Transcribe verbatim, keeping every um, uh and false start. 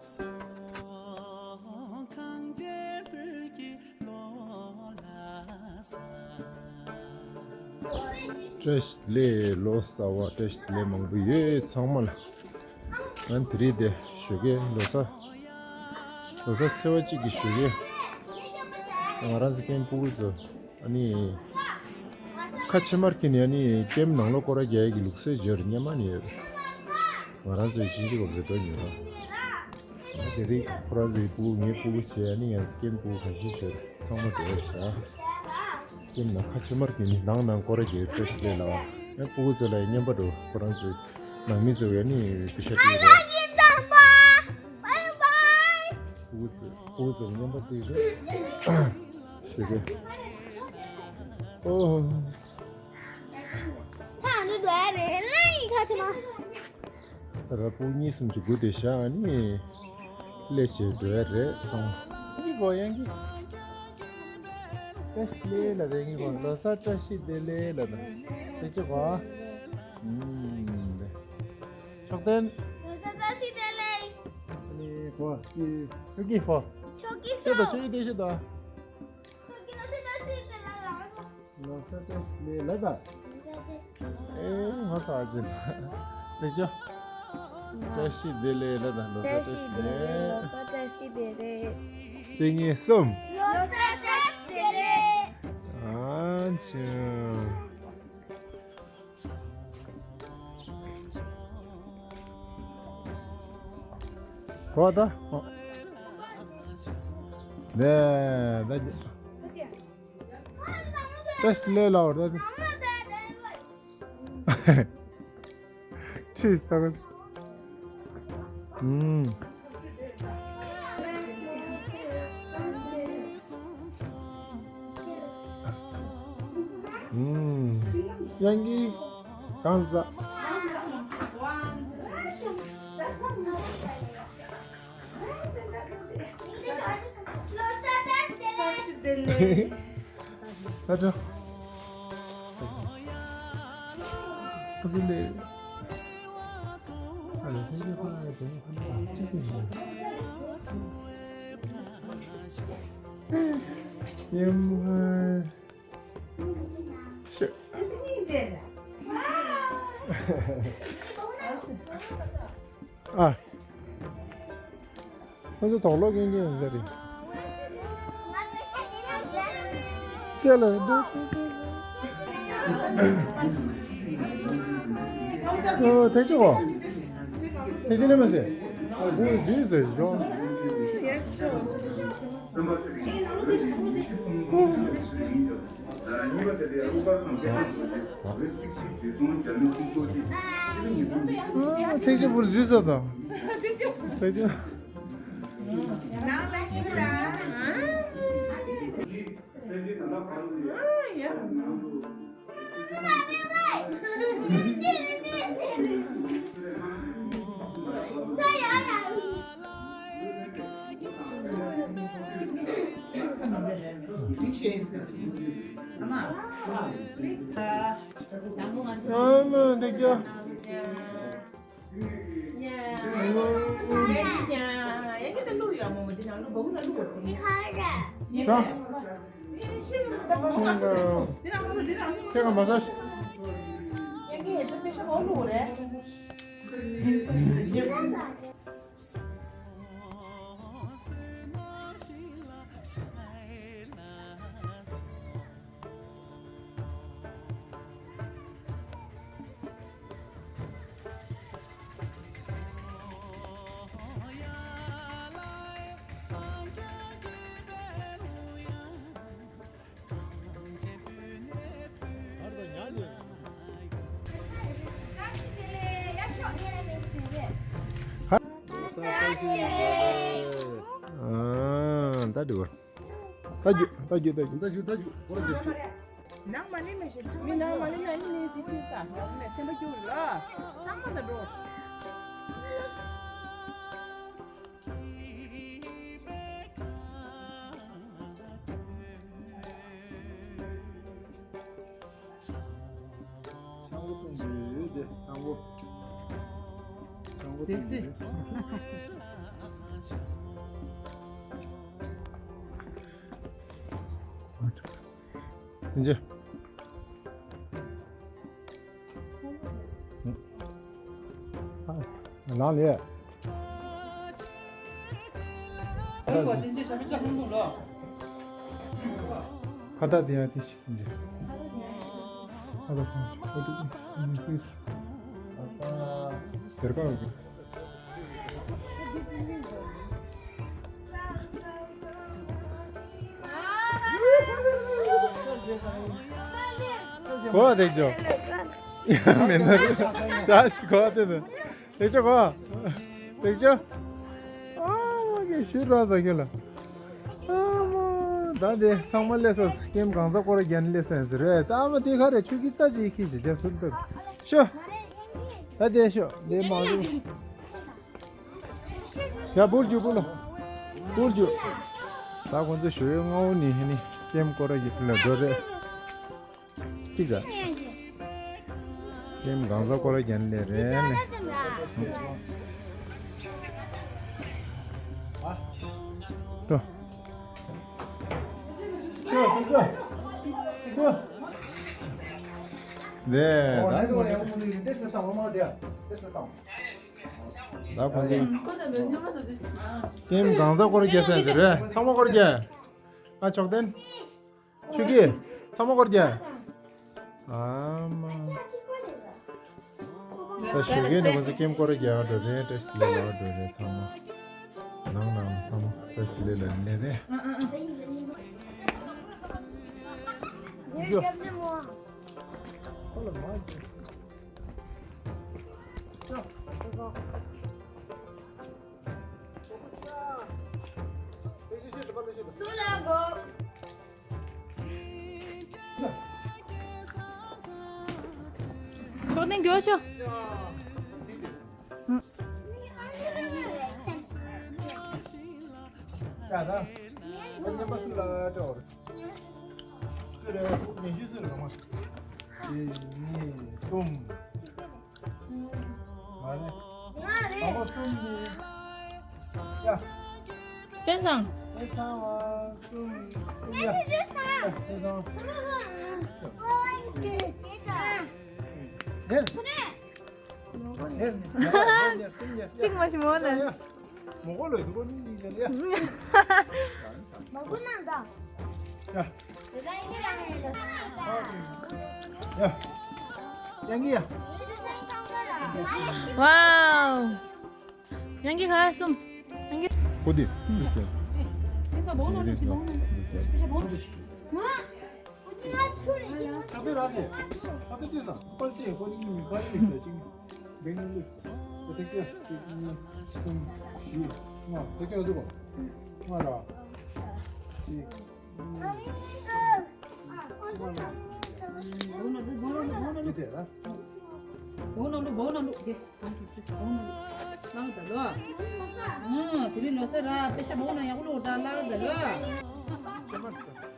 བཀྲ་ཤིས་བདེ་ལེགས། ལོ་གསར་བ་བཀྲ་ཤིས་བདེ་ལེགས་མང་པོ་ཡོད་ཚང་མ་ལ། ང་དེ་རིང་དེ་ཞོགས་ཀས་ལོ་གསར་ལོ་གསར་ཚེས་པ་གཅིག་གི་ཞོགས་ཀས་ང་རང་ཚོ་ཀེམ་སྤུ་གུ་ཚོ་ཨ་ནི་ཁ་ཕྱེ་མར་གྱི་ནི་ཨ་ནི་ཀེམ་ནང་ལོགས་སྐོར་ར་རྒྱག་ཡས་ཀྱི་ལུགས་སྲོལ་འབྱོར་སྙམ་མ་ནི་ཡོད། ང་རང་ཚོའི་ཕྱིན་ཅི་གོ་བཟོས་པའི་ཉོ་ར། དེ་རིང་ཁོ་རང་ཚོའི་སྤུ་གུ་ངའི་སྤུ་གུ་བྱས་ཨ་ནི་ང་ཚོ་ཀེམ་སྤུ་གུ་ག་ཤེད་ཤོར་ཚང་མ་འགྲོ་བ་བཞག་ཀེམ་ནང་ཁ་ཕྱེ་མར་གྱི་ནི་ནང་ནང་སྐོར་ར་རྒྱག་བཀྲ་ཤིས་བདེ་ལེགས་ལ་ཡང་སྤུ་གུ་ཚོ་ལ་ཡང་རྔན་པ་འགྲོ། ཁོ་རང་ཚོའི་ནང་མི་ཚོ་ཡང་ནི་པེ་ཤ་སྤྲད་ར། སྤུ་གུ་ཚོ་སྤུ་གུ་ཚོ་རྔན་པ་སྤྲད་ར། ཞེས་པས། ཨོ། ད་འདི་འདྲ་རེད་ལེ་ཁ་ཕྱེ་མར། ར་སྤུ་གུ་གཉིས་གསུམ་གྱི་སྒུག་བསྡད་བཞག་ཨ་ནི་སླེབས་བྱས་འགྲོ་ཡ་རེད་ཚང་མ། ཡང་གི་གོ་ཡང་གི་བཀྲ་ཤིས་བདེ་ལེགས་ལ་དེ་ཡང་གི་གོ་ལོ་གསར་བཀྲ་ཤིས་བདེ་ལེགས་ལ་དང་དེ་ཅི་གོ་ཨུམ་དེ་ཕྱོགས་སྟོན། ལོ་གསར་བཀྲ་ཤིས་བདེ་ལེགས། ཨ་ནི་གོ་ཀི་ཆོག་གི་གོ་ཆོག་གི་ཤོད་དང་ཆོག་གི་བདེ་ཤོད་དང་། ཆོག་གི་ལོ་གསར་བཀྲ་ཤིས་བདེ་ལེགས་ལ་ལོ་གསར་བཀྲ་ཤིས་བདེ་ལེགས་ལ་དང་། ཨེ་ང་ས་ཨ་ཅེ་ལ་དེ་ཅོ། བཀྲ་ཤིས་བདེ་ལེགས་ལ་དང་ལོ་གསར་བཀྲ་ཤིས་བདེ་ལེགས། ལོ་གསར་བཀྲ་ཤིས་བདེ་ལེགས། གཅིག་གཉིས་གསུམ། ལོ་གསར་བཀྲ་ཤིས་བདེ་ལེགས། ཨ་ཅེ། གོ་ད། ཨོ། ནས་ད། བཀྲ་ཤིས་བདེ་ལེགས་ལ་འོ་ད། ཁྲིས་ད་ག་ཨུམ། ཨུམ། ཡང་གི་གང་ཟ། བཀྲ་ཤིས་བདེ་ལེགས། ད་ད། ཨ་ཁུ་ལེ། ཨ་ལེ་ཁྱེད་ཁྱེད་ཁོ་ན་ཡ་ཅན་ཁོ་ན་གཅིག་པུ་ཡིན། ཡེ་མ་ཧ། ཤི། ཨ། ཁོ་ཚོ་དོག་ལོག་གིན་གིན་ཡོང་ས་རེད། ཅེ་ལ་འགྲོ། ཨོ་ཐེག་ཆེ་བ། ཐེག་ཆེ་ལེ་མ་ཟེར། ཨོ་ཟི་ཟེར་བྱུང་། ཨ་ཐེག་ཆེན་པོར་འཛུལ་ས་དང་། ཐེག་ཆེན། ཨ་མ་འདི་རྒྱ། ཁྱེད་ཀ་མ་ཟ། ཨ། ད་འགྲིག་གོ། ད་རྒྱུག་ད་རྒྱུག་ད་རྒྱུག་ད་རྒྱུག་ད་རྒྱུག་ཁོ་ར་རྒྱུག་རྒྱུག་ནང་མ་ལེན་མེད་ཞེས་མི་ནང་མ་ལེན་ན་ནི་དེ་ཆུ་ད་ནས་སེམས་པ་སྐྱུར་ལ་ཚང་མ་ད་འགྲོ། ཤང་བུ་གཏོང་གི་ཡོད་དེ་ཤང་བུ། ཤང་བུ་གཏོང་གི་ཡོད། ཡིན་ཅི། ལང་ལེ། ཁ་བཏགས་དེ་ཡང་དེ་ཞིག་འདི། ཁ་བཏགས་ཁོང་ཚོ་ཁ་བཏགས་ཨ་ནི་ཁོས་ཟེར་ག་འོ། གོ་བ་དེ་ཅོ། མེད་ན་ར་ཞིག་གོ་བ་དེ་ནི། དེ་ཅོ་གོ། དེ་ཅོ། ཨ་མ་གེ་ཤི་ར་ད་གེ་ལ། ཨ་མ། ད་དེ་ཚང་མ་ལས་ས་ཀེམ་གང་ཚ་སྐོར་རྒྱན་ལས་ས་ཟེར་རེད། ད་ཨ་མ་དེ་ག་རེ་ཆུ་གི་རྩ་ཅིག་ཁི་ཞིག་རྒྱ་སུལ་ཏེ། ཤོ། ད་དེ་ཤོ་དེ་མ་རུ། ཡ་བུར་རྒྱུ་བུར་ལ། བུར་རྒྱུ། ད་ཁོང་ཚོ་ཞོ་ཡོད་ང་འོ་ནི་ཧེ་ནི་ཀེམ་སྐོར་ར་གི་ཕི་ལ་འགྲོ་རེད། གཅིག་ལ། ཀེམ་གང་ཟག་སྐོར་ར་རྒྱན་ལས་རེད་ནས། ཏོ། ནས་ད་ཁོང་ཚོ། ད་ཁོང་ཚོ། ཀེམ་གང་ཟག་སྐོར་རྒྱག་སོང་ཟེར་རེད། ཚང་མ་སྐོར་རྒྱག་ཨ་ཅོག་ལྡན། ཆུ་སྐྱེས། ཚང་མ་སྐོར་རྒྱག་ཨ་མ། ད་ཞོགས་ཀས་ནས་ང་ཚོ་ཀེམ་སྐོར་རྒྱག་འགྲོ་རེད། བཀྲ་ཤིས་བདེ་ལེགས་འགྲོ་རེད་ཚང་མ། ནང་ནང་ཚང་མ་བཀྲ་ཤིས་བདེ་ལེགས་ནས་རེད། ཁོ་ལ་མ། སུ་ལ་གོ། ཤོག་ནས་འགྱོ་ཤོག་ཡ་ད། ཁོ་མཉམ་པ་སུ་ལ་སྤྲད་འོར། སུ་རེད། ཁོ་ཉན་ཤེས་སུ་རེད་ལ་མ། གཅིག་གཉིས་གསུམ། ང་རེད། ང་རེད། དང་པོ་གསུམ་ནི། ཡ། བསྟན་སང་། བསྟན་སང་བ་གསུམ་གསུམ་ཡ། ཡ་བསྟན་སང་། ཧེ། ཧེ་ནི་ཧེ་ནི་གསུམ་ཡ། གཅིག་མ་ཞིག་མོ་ནས། ཡ། མོ་གོ་ལོ་དུ་གོ་ནི་ནི་ཡ། མོ་གོ་ནང་ད། ཡ། ཡ། ཡང་གི་ཡ། ཝའོ། ཡང་གི་ཁ་གསུམ། ཡང་གི་ཀོ་དི། ཁ་པེ་ར་ཟེ། ཁ་པེ་ཅི་ས། ཁོ་ལ་ཅི་ཡ་ཁོ་ནི་ཅི་ཡ་ཅི། བེང་ལུ། ཁོ་ཐེ་ཀྱ་གཅིག་གཉིས་གསུམ་བཞི་ལྔ། ཐེ་ཀྱ་ཟུག་གོ། ལྔ་ར། གཅིག་ལྔ་ར། འདི་ཟེར་ར། བོ་ནང་ལུ་བོ་ནང་ལུ་དེ། བོ་ནང་ལུ་བོ་ནང་ལུ། ཨང་། དེ་རིང་ལོ་སར་ར་པེ་ཤ་བོ་ནང་ཡག་ལུ་ད་ལ་ད་ལོ།